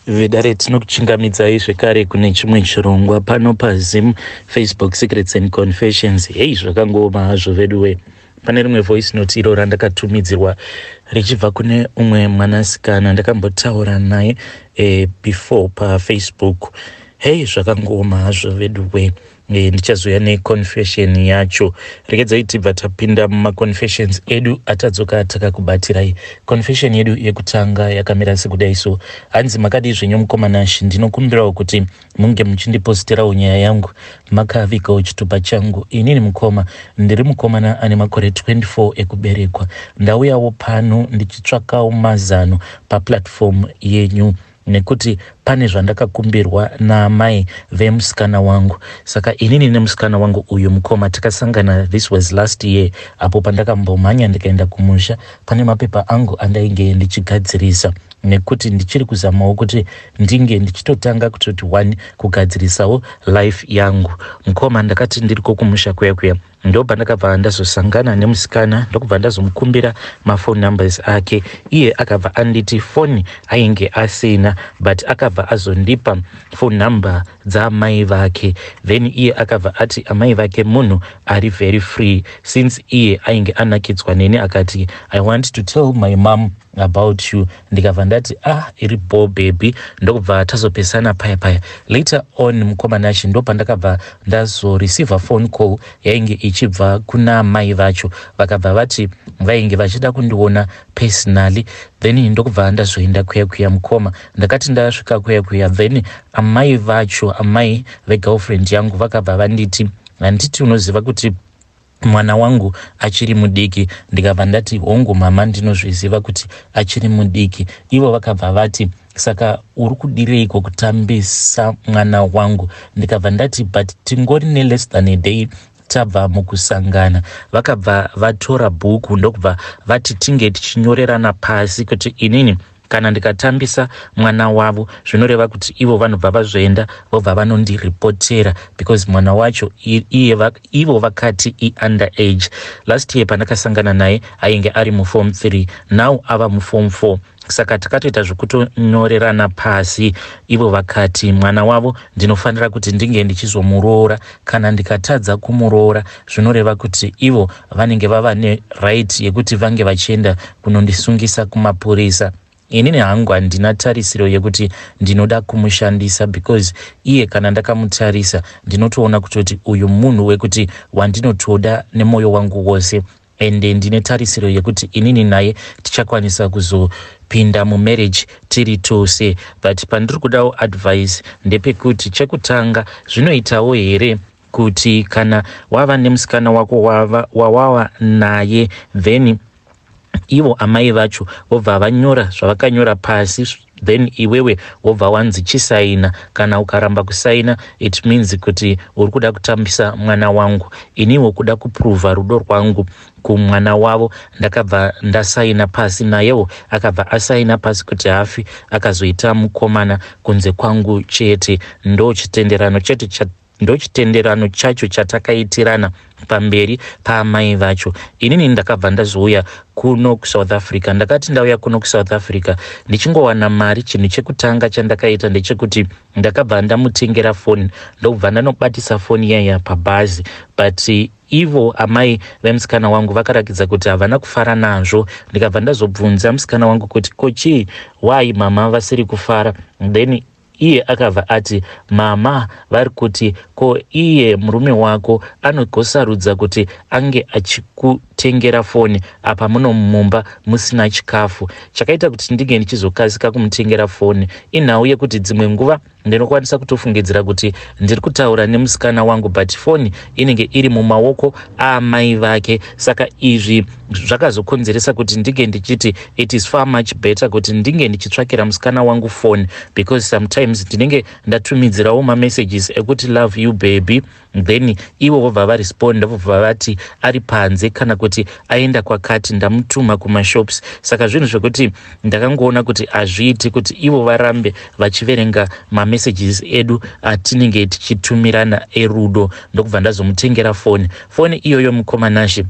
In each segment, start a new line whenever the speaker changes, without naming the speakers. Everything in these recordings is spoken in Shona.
Vedare, tinokuchingamidzai zvekare kune chimwe chirongwa pano paZim Facebook Secrets and Confessions. Hei, zvakangooma hazvo veduwe. Pane rimwe voice note iro randakatumidzirwa richibva kune umwe mwanasikana ndakambotaura naye before paFacebook. Hei, zvakangooma hazvo veduwe. Ndichazouya neconfession yacho. Regedzai tibva tapinda mumaconfessions edu atadzoka takakubatirai. Confession yedu yekutanga yakamira sekudai so. Hanzi, "Makadii zvenyu mukoma Nashi? Ndinokumbirawo kuti munge muchindiposterawo nyaya yangu makavigawo chitupa changu. Inini mukoma, ndiri mukomana ane makore 24 ekuberekwa. Ndauyawo pano ndichitsvakawo mazano paplatform yenyu nekuti pane zvandakakumbirwa naamai vemusikana wangu. Saka inini nemusikana wangu uyu, mukoma, takasangana, this was last year, apo pandakambomhanya ndikaenda kumusha pane mapepa angu andainge ndichigadzirisa, nekuti ndichiri kuzamawo kuti ndinge ndichitotanga kutoti one kugadzirisawo life yangu. Mukoma, ndakati ndiriko kumusha kuya kuya, ndo pandakabva ndazosangana nemusikana, ndokubva ndazomukumbira maphone numbers ake. Iye akabva anditi foni ainge asina, but akabva azondipa phone number dzaamai vake. Then iye akabva ati amai vake munhu ari very free. Since iye ainge anakidzwa neni, akati, 'I want to tell my mom about you.' Ndikabva ndati, 'Ah, iri bo baby.' Ndokubva tazopesana paya paya. Later on, mukoma Nashi, ndo pandakabva ndazoreceiva phone call yainge ichibva kuna mai vacho. Vakabva vati vainge vachida kundiona personally. Then ndokubva ndazoenda kuya kuya. Mukoma, ndakati ndasvika kuya kuya, then amai vacho, amai vegirlfriend yangu, vakabva vanditi, 'Handiti unoziva kuti mwana wangu achiri mudiki?' Ndikabva ndati, 'Hongu mama, ndinozviziva kuti achiri mudiki.' Ivo vakabva vati, 'Saka uri kudireiko kutambisa mwana wangu?' Ndikabva ndati, 'But tingori neless than a day tabva mukusangana.' Vakabva vatora bhuku, ndokubva vati tinge tichinyorerana pasi kuti inini kana ndikatambisa mwana wavo, zvinoreva kuti ivo vanobva vazoenda, vobva vanondiripotera, because mwana wacho iye ivo vakati iunder age. Last year pandakasangana naye ainge ari muform 3, now ava muform 4. Saka takatoita zvekutonyorerana pasi. Ivo vakati mwana wavo ndinofanira kuti ndinge ndichizomuroora. Kana ndikatadza kumuroora, zvinoreva kuti ivo vanenge vava neright yekuti vange vachienda kunondisungisa kumapurisa. Inini hangu handina tarisiro yekuti ndinoda kumushandisa, because iye kana ndakamutarisa ndinotoona kutoti uyu munhu wekuti wandinotoda nemwoyo wangu wose, ende ndine tarisiro yekuti inini naye tichakwanisa kuzopinda mumarriage tiri tose. But pandiri kudawo advice ndepekuti, chekutanga, zvinoitawo here kuti kana wava nemusikana wako wawava naye, then ivo amai vacho vobva vanyora zvavakanyora pasi, then iwewe wobva wanzi chisaina? Kana ukaramba kusaina, it means kuti uri kuda kutambisa mwana wangu. Iniwo kuda kuprova rudo rwangu kumwana wavo, ndakabva ndasaina pasi, nayewo akabva asaina pasi kuti hafi akazoita mukomana kunze kwangu chete. Ndo chitenderano chete, ndo chitenderano chacho chatakaitirana pamberi paamai vacho. Inini ndakabva ndazouya kuno kuSouth Africa. Ndakati ndauya kuno kuSouth Africa, ndichingowana mari, chinhu chekutanga chandakaita ndechekuti ndakabva ndamutengera foni, ndokubva ndanobatisa foni yaya pabhazi. But ivo amai vemusikana wangu vakarakidza kuti havana kufara nazvo. Ndikabva ndazobvunza musikana wangu kuti, 'Kochii, why mama vasiri kufara?' Then iye akabva ati, 'Mama vari kuti, ko iye murume wako anogosarudza kuti ange achikutengera foni apa muno mumba musina chikafu?' Chakaita kuti ndinge ndichizokasika kumutengera foni inhau yekuti dzimwe nguva ndinokwanisa kutofungidzira kuti ndiri kutaura nemusikana wangu, but foni inenge iri mumaoko aamai vake. Saka izvi zvakazokonzeresa kuti ndinge ndichiti it is far much better kuti ndinge ndichitsvakira musikana wangu foni, because sometimes ndinenge ndatumidzirawo mamessages ekuti 'Love you baby,' then ivo vobva varesponda, vobva vati ari panze kana kuti aenda kwakati, ndamutuma kumashops. Saka zvinhu zvekuti ndakangoona kuti hazviiti kuti ivo varambe vachiverenga mamessages edu atinenge tichitumirana erudo. Ndokubva ndazomutengera foni. Foni iyoyo, mukoma Nashi,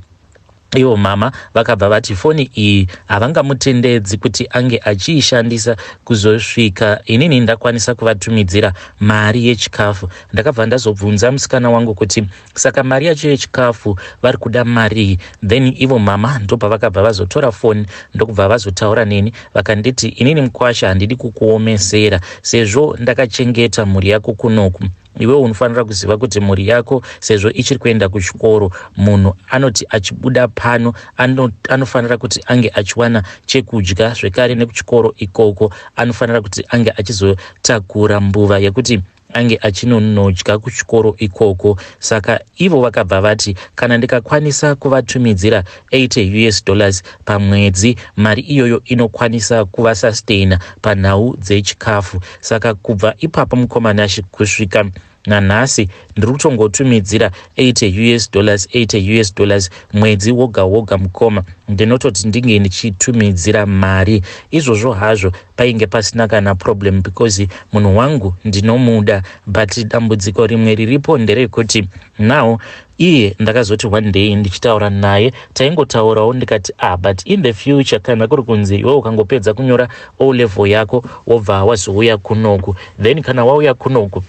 Ivo mama vakabva vati foni iyi havangamutendedzi kuti ange achiishandisa kuzosvika inini ndakwanisa kuvatumidzira mari yechikafu. Ndakabva ndazobvunza musikana wangu kuti saka mari yacho yechikafu vari kuda marii? Then ivo mama ndopavakabva vazotora foni ndokubva vazotaura neni vakanditi inini mukwasha handidi kukuomesera sezvo ndakachengeta mhuri yako kunoku. Iwewe unofanira kuziva kuti mhuri yako sezvo ichiri kuenda kuchikoro, munhu anoti achibuda pano anofanira kuti ange achiwana chekudya zvekare nekuchikoro ikoko anofanira kuti ange achizotakura mbuva yekuti ange achinonodya kuchikoro ikoko. Saka ivo vakabva vati kana ndikakwanisa kuvatumidzira 80 us dollars pamwedzi, mari iyoyo inokwanisa kuvasustaina panhau dzechikafu. Saka kubva ipapo mukoma Nashy kusvika nanhasi ndiri kutongotumidzira 80 us dollars, 80 us dollars mwedzi woga woga mukoma. Ndinototi ndinge ndichitumidzira mari. Izvozvo hazvo painge pasina kana problem because munhu wangu ndinomuda, but dambudziko rimwe riripo nderekuti now iye ndakazoti one day ndichitaura naye, taingotaurawo, ndikati ah, but in the future kana kuri kunzi iwe ukangopedza kunyora O level yako wobva wazouya kunoku, then kana wauya kunoku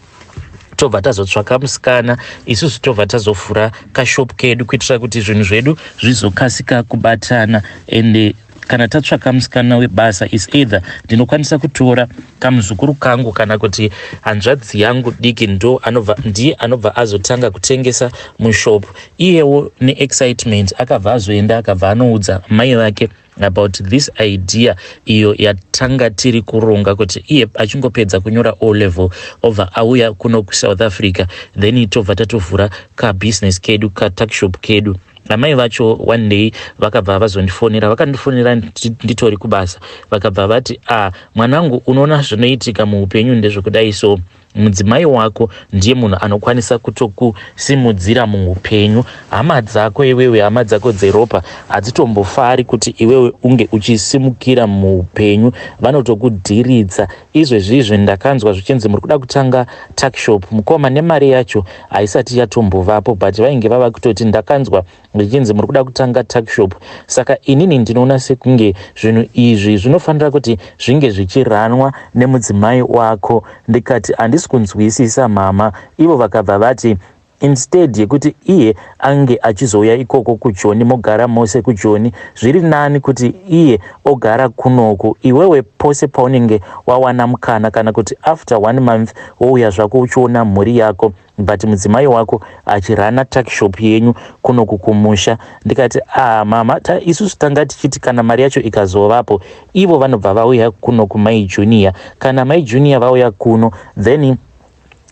tobva tazotsvaka musikana, isusu tobva tazovhura kashop kedu kuitira kuti zvinhu zvedu zvizokasika kubatana. And kana tatsvaka musikana webasa, is either ndinokwanisa kutora kamuzukuru kangu kana kuti hanzvadzi yangu diki, ndo anobva ndiye anobva azotanga kutengesa mushop. Iyewo neexcitement akabva azoenda akabva anoudza mai vake about this idea iyo yatanga tiri kuronga kuti iye achingopedza kunyora O level obva auya kuno kuSouth Africa, then tobva tatovhura kabusiness kedu, katuckshop kedu. Amai vacho one day vakabva vazondifonera, vakandifonera nditori kubasa, vakabva vati ah, mwanangu, unoona zvinoitika muupenyu ndezvekudai, so mudzimai wako ndiye munhu anokwanisa kutokusimudzira muupenyu. Hama dzako iwewe, hama dzako dzeropa hadzitombofari kuti iwewe unge uchisimukira muupenyu, vanotokudhiridza. Izvezvizvi ndakanzwa zvichinzi muri kuda kutanga tuckshop mukoma, nemari yacho haisati yatombovapo, but vainge vava kutoti ndakanzwa zvichinzi muri kuda kutanga tuckshop. Saka inini ndinoona sekunge zvinhu izvi zvinofanira kuti zvinge zvichiranwa nemudzimai wako. Ndikati handisi kunzwisisa mama. Ivo vakabva vati instead yekuti iye ange achizouya ikoko kuJoni mogara mose kuJoni, zviri nani kuti iye ogara kunoku, iwewe pose paunenge wawana mukana kana kuti after one month wouya zvako uchiona mhuri yako, but mudzimai wako achirana tuckshop yenyu kunoku kumusha. Ndikati ah mama, isusu tanga tichiti kana mari yacho ikazovapo ivo vanobva vauya kuno kumai Junior. Kana mai Junior vauya kuno, then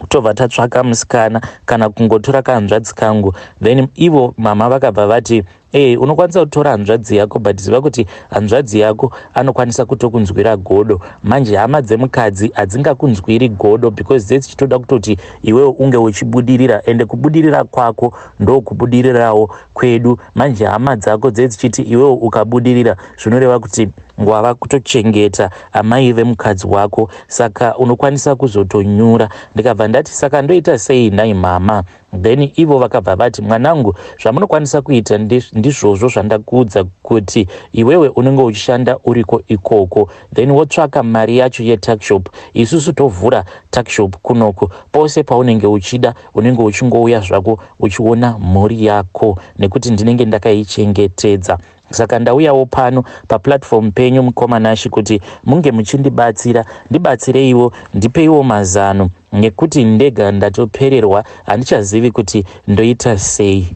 tobva tatsvaka musikana kana kungotora kahanzvadzi kangu. Then ivo mama vakabva vati e unokwanisa kutora hanzvadzi yako, but ziva kuti hanzvadzi yako anokwanisa kutokunzwira godo. Manje hama dzemukadzi hadzingakunzwiri godo because dzedzichitoda kutoti iwewe unge uchibudirira, ende kubudirira kwako ndokubudirirawo kwedu. Manje hama dzako dzedzichiti iwewe ukabudirira zvinoreva kuti wava kutochengeta amai vemukadzi wako, saka unokwanisa kuzotonyura. Ndikabva ndati saka ndoita sei nhai mama? Then ivo vakabva vati mwanangu, zvamunokwanisa kuita ndizvozvo zvandakuudza kuti iwewe unenge uchishanda uriko ikoko, then wotsvaka mari yacho yetuckshop, isusu tovhura tuckshop kunoko. Pose paunenge uchida unenge uchingouya zvako uchiona mhuri yako nekuti ndinenge ndakaichengetedza. Saka ndauyawo pano paplatform penyu mukoma Nashy kuti munge muchindibatsira. Ndibatsireiwo, ndipeiwo mazano nekuti ndega ndatopererwa, handichazivi kuti ndoita sei.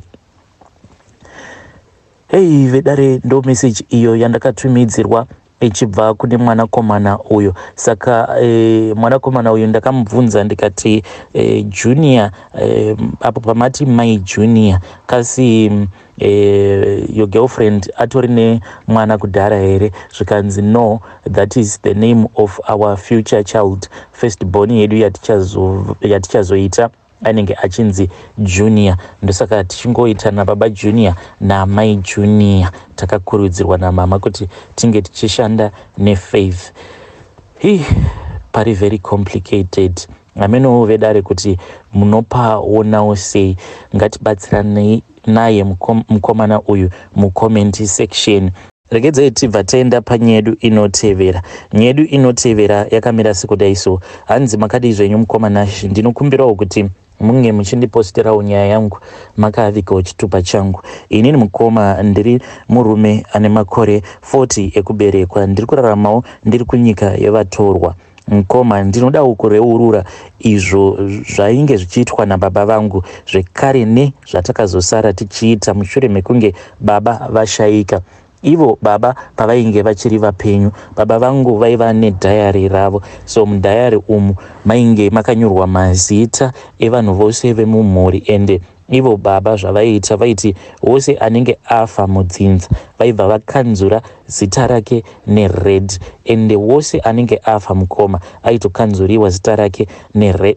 Hei vedare, ndo message iyo yandakatumidzirwa ichibva kune mwanakomana uyo. Saka mwanakomana uyu ndakamubvunza ndikati Junior, apo pamati mai Junior, kasi your girlfriend atori nemwana kudhara here? Zvikanzi no, that is the name of our future child, first born yedu yatichazoita anenge achinzi Junior, ndosaka tichingoita nababa Junior namai Junior. Takakurudzirwa namama kuti tinge tichishanda nefaith. Hi, pari very complicated. Amenowo vedare kuti munopaonawo sei. Ngatibatsiranei. naye mukomana uyu mucomment section. Regedzai tibva taenda panyedu inotevera. Nyedu inotevera yakamira sekudai so. Hanzi makadii zvenyu mukoma Nash, ndinokumbirawo kuti munge muchindiposterawo nyaya yangu makavigawo chitupa changu. Inini mukoma ndiri murume ane makore 40 ekuberekwa, ndiri kuraramawo ndiri kunyika yevatorwa. Mukoma ndinodawo kureurura izvo zvainge zvichiitwa nababa vangu zvekare nezvatakazosara tichiita mushure mekunge baba vashaika. Ivo baba pavainge vachiri vapenyu, baba vangu vaiva nedhayari ravo. So mudhayari umu mainge makanyorwa mazita evanhu vose vemumhuri ende ivo baba zvavaiita vaiti wose anenge afa mudzinza vaibva vakanzura zita rake nered ende wose anenge afa mukoma aitokanzuriwa zita rake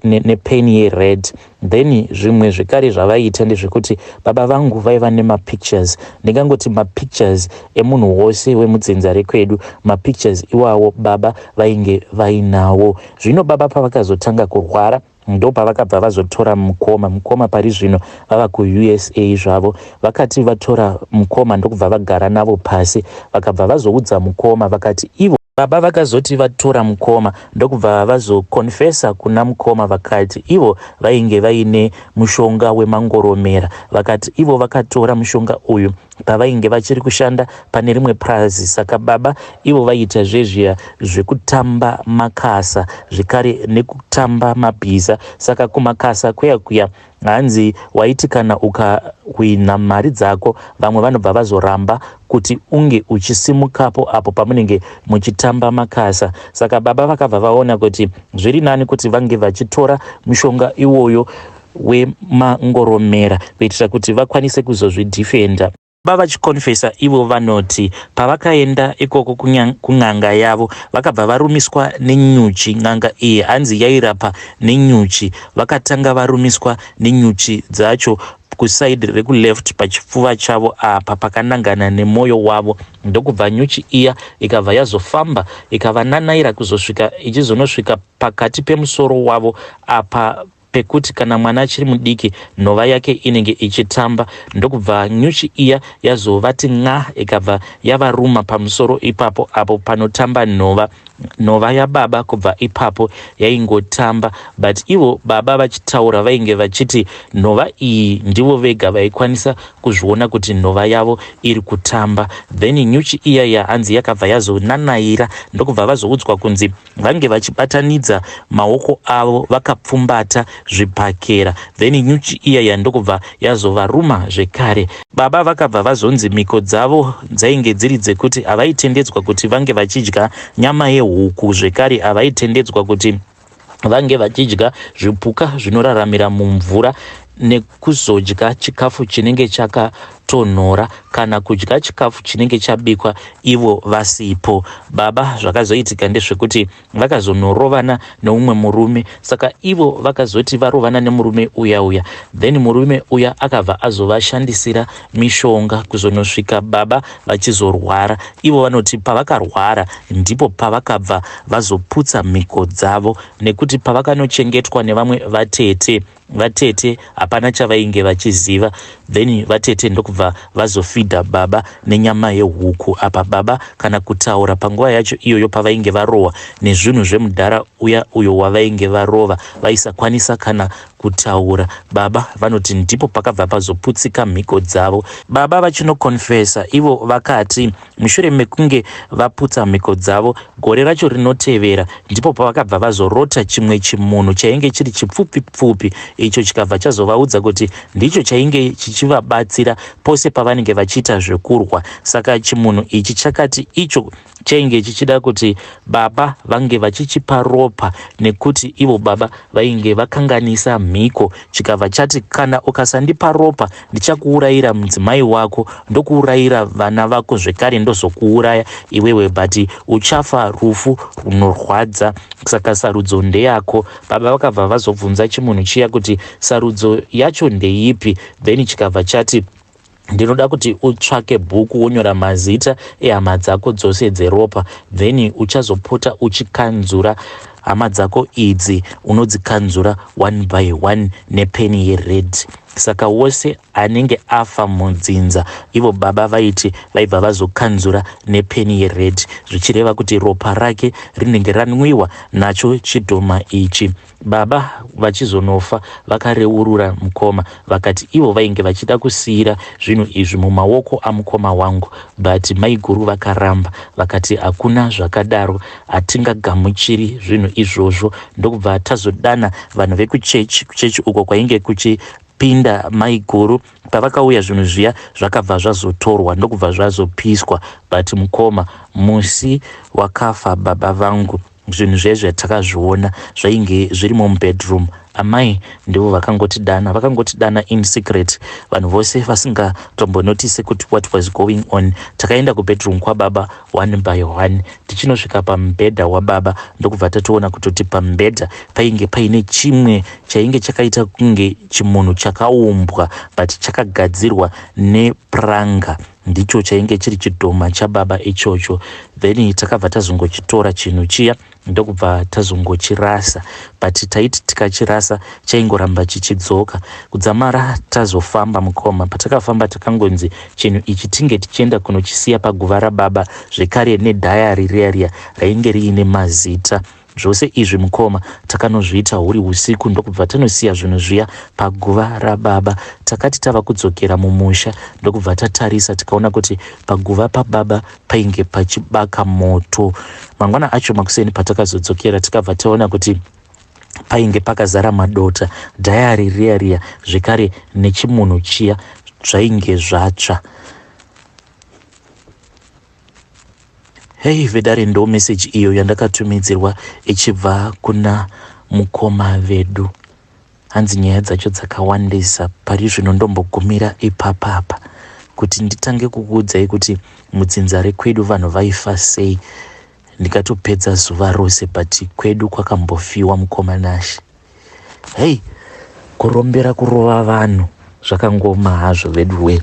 nepeni yered. Then zvimwe zvekare zvavaiita ndezvekuti baba vangu vaiva nemapictures, ndingangoti mapictures emunhu wose wemudzinza rekwedu, mapictures iwawo baba vainge vainawo. Zvino baba pavakazotanga kurwara ndopavakabva vazotora mukoma. Mukoma pari zvino vava kuUSA zvavo. Vakati vatora mukoma ndokubva vagara navo pasi, vakabva vazoudza mukoma vakati ivo Baba vakazoti vatora mukoma ndokubva vazoconfessa kuna mukoma vakati ivo vainge vaine mushonga wemangoromera. Vakati ivo vakatora mushonga uyu pavainge vachiri kushanda pane rimwe purazi. Saka baba ivo vaiita zvezviya zvekutamba makasa zvekare nekutamba mabhiza. Saka kumakasa kuya kuya Hanzi waiti kana ukahwinha mari dzako vamwe vanobva vazoramba kuti unge uchisimukapo apo pamunenge muchitamba makasa. Saka baba vakabva vaona kuti zviri nani kuti vange vachitora mushonga iwoyo wemangoromera kuitira kuti vakwanise kuzozvidhifenda. Baba vachikonfesa ivo vanoti pavakaenda ikoko kun'anga yavo vakabva varumiswa nenyuchi. N'anga iyi hanzi yairapa nenyuchi. Vakatanga varumiswa nenyuchi dzacho kuside rekuleft pachipfuva chavo apa pakanangana nemwoyo wavo ndokubva nyuchi iya ikabva yazofamba ikavananaira kuzosvika ichizonosvika pakati pemusoro wavo apa pekuti kana mwana achiri mudiki nhova yake inenge ichitamba ndokubva nyuchi iya yazovati n'a ikabva yavaruma pamusoro ipapo apo panotamba nhova. Nhova yababa kubva ipapo yaingotamba but ivo baba vachitaura vainge vachiti nhova iyi ndivo vega vaikwanisa kuzviona kuti nhova yavo iri kutamba. Then nyuchi iya yahanzi yakabva yazonanaira ndokubva vazoudzwa kunzi Vange vachibatanidza maoko avo vakapfumbata zvibhakera then nyuchi iya iya ndokubva yazovaruma zvekare. Baba vakabva vazonzi mhiko dzavo dzainge dziri dzekuti havaitendedzwa kuti vange vachidya nyama yehuku zvekare havaitendedzwa kuti vange vachidya zvipuka zvinoraramira mumvura nekuzodya chikafu chinenge chakatonhora kana kudya chikafu chinenge chabikwa ivo vasipo. Baba zvakazoitika ndezvekuti vakazonorovana neumwe murume saka ivo vakazoti varovana nemurume uya uya then murume uya akabva azovashandisira mishonga kuzonosvika baba vachizorwara. Ivo vanoti pavakarwara ndipo pavakabva vazoputsa mhiko dzavo nekuti pavakanochengetwa nevamwe vatete Vatete hapana chavainge vachiziva then vatete ndokubva vazofidha baba nenyama yehuku apa baba kana kutaura panguva yacho iyoyo pavainge varohwa nezvinhu zvemudhara uya uyo wavainge varova vaisakwanisa kana kutaura. Baba vanoti ndipo pakabva pazoputsika mhiko dzavo. Baba vachinokonfesa ivo vakati Mushure mekunge vaputsa mhiko dzavo, gore racho rinotevera ndipo pavakabva vazorota chimwe chimunhu chainge chiri chipfupi pfupi icho chikabva chazovaudza kuti ndicho chainge chichivabatsira pose pavanenge vachiita zvekurwa. Saka chimunhu ichi chakati icho chainge chichida kuti baba vange vachichipa ropa nekuti ivo baba vainge vakanganisa mhiko chikabva chati kana ukasandipa ropa ndichakuurayira mudzimai wako ndokuurayira vana vako zvekare ndozokuuraya iwewe but uchafa rufu runorwadza saka sarudzo ndeyako baba vakabva vazobvunza chimunhu chiya kuti sarudzo yacho ndeipi then chikabva chati ndinoda kuti utsvake bhuku wonyora mazita ehama dzako dzose dzeropa then uchazopota uchikanzura hama dzako idzi unodzikanzura one by one nepeni yered. Saka wose anenge afa mudzinza ivo baba vaiti vaibva vazokanzura nepeni yered zvichireva kuti ropa rake rinenge ranwiwa nacho chidhoma ichi. Baba vachizonofa vakareurura mukoma vakati ivo vainge vachida kusiira zvinhu izvi mumaoko amukoma wangu but maiguru vakaramba vakati hakuna zvakadaro hatingagamuchiri zvinhu izvozvo ndokubva tazodana vanhu vekuchechi kuchechi uko kwainge kuchipinda maiguru pavakauya zvinhu zviya zvakabva zvazotorwa ndokubva zvazopiswa but mukoma musi wakafa baba vangu Zvinhu zviya zvatakazviona zvainge zvirimo mubedroom. Amai ndivo vakangotidana, vakangotidana in secret vanhu vose vasingatombonotise kuti what was going on. Takaenda kubedroom kwababa one by one tichinosvika pamubhedha wababa ndokubva tatoona kutoti pamubhedha painge paine chimwe chainge chakaita kunge chimunhu chakaumbwa but chakagadzirwa nepranga. Ndicho chainge chiri chidhoma chababa ichocho then takabva tazongochitora chinhu chiya ndokubva tazongochirasa but taiti tikachirasa chaingoramba chichidzoka kudzamara tazofamba mukoma. Patakafamba takangonzi chinhu ichi tinge tichienda kunochisiya paguva rababa zvekare nedhayari riya riya rainge riine mazita. Zvose izvi mukoma takanozviita huri husiku ndokubva tanosiya zvinhu zviya paguva rababa. Takati tava kudzokera mumusha ndokubva tatarisa tikaona kuti paguva pababa painge pachibaka moto. Mangwana acho makuseni patakazodzokera tikabva taona kuti painge pakazara madota, dhayari riya riya zvekare nechimunhu chiya zvainge zvatsva. Hey vedare ndo message iyo yandakatumidzirwa ichibva kuna mukoma vedu. Hanzi nyaya dzacho dzakawandisa pari zvino ndombogumira ipapapa kuti nditange kukuudzai kuti mudzinza rekwedu vanhu vaifa sei ndikatopedza zuva rose but kwedu kwakambofiwa mukoma Nashe. Hey kurombera kurova vanhu zvakangooma hazvo veduwee.